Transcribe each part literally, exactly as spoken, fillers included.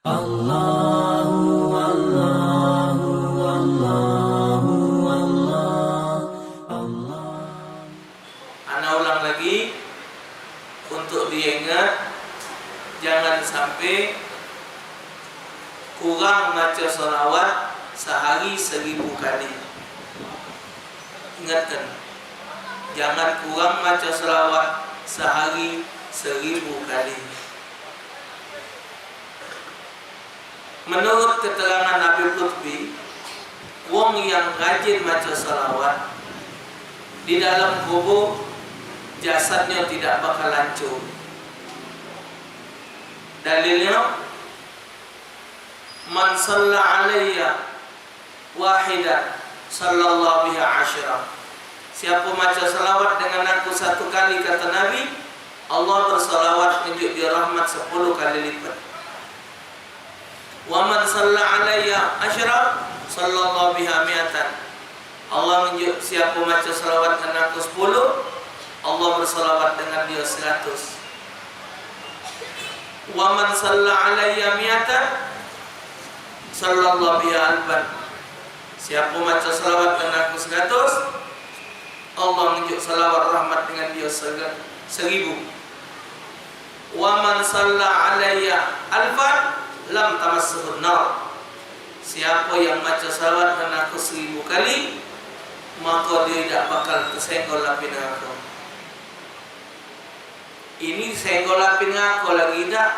Allahu, Allahu, Allahu, Allah, Allah. Ana ulang lagi, untuk diingat, jangan sampai kurang maca salawat sehari seribu kali. Ingatkan, jangan kurang maca salawat sehari seribu kali. Menurut keterangan Habib Lutfi, wong yang rajin maca salawat, di dalam kubur jasadnya tidak bakal hancur. Dalilnya, "Man shalla alayya wahidan sallallahu biha asyra." Siapa maca salawat dengan aku satu kali, kata Nabi, Allah bersalawat nunjuk dia rahmat sepuluh kali lipat. "Wa man shalla alayya asyra sallallahu biha mi'atan." Allah nunjuk siapa maca salawat dengan aku sepuluh, Allah bersalawat dengan dia seratus. "Wa man shalla alayya mi'atan sallallahu biha alfan." Siapa maca salawat dengan aku seratus, Allah nunjuk salawat rahmat dengan dia sera-, seribu. "Wa man shalla alayya alfan lam tamassuhun nar." Siapa yang maca salawat dengan aku seribu kali, maka dia tidak bakal tersenggol api neraka. Ini senggol api neraka lagi dak,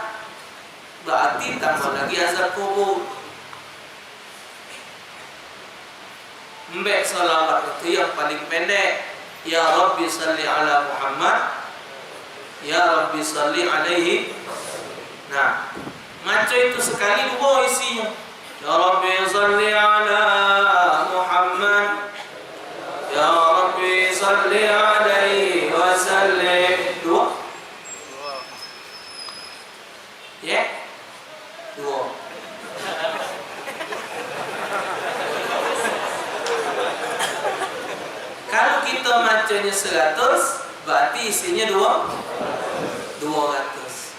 berarti tambah lagi azab kubur. Mbek salawat itu yang paling pendek. "Ya Rabbi salli ala Muhammad, ya Rabbi salli alaihi." Nah, maca itu sekali dua isinya. "Ya Rabbi salli ala Muhammad, ya Rabbi salli alaihi wa sallim." Dua. Ya? Dua. Kalau kita macanya seratus, berarti isinya dua, dua ratus.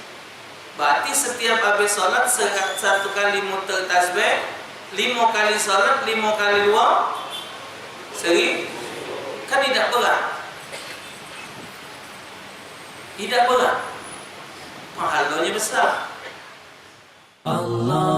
Berarti setiap habis sholat, sera-, satu kali muter tasbih, lima kali sholat, lima kali dua, seri-, kan tidak berat. Tidak berat. Pahalanya besar. Allah.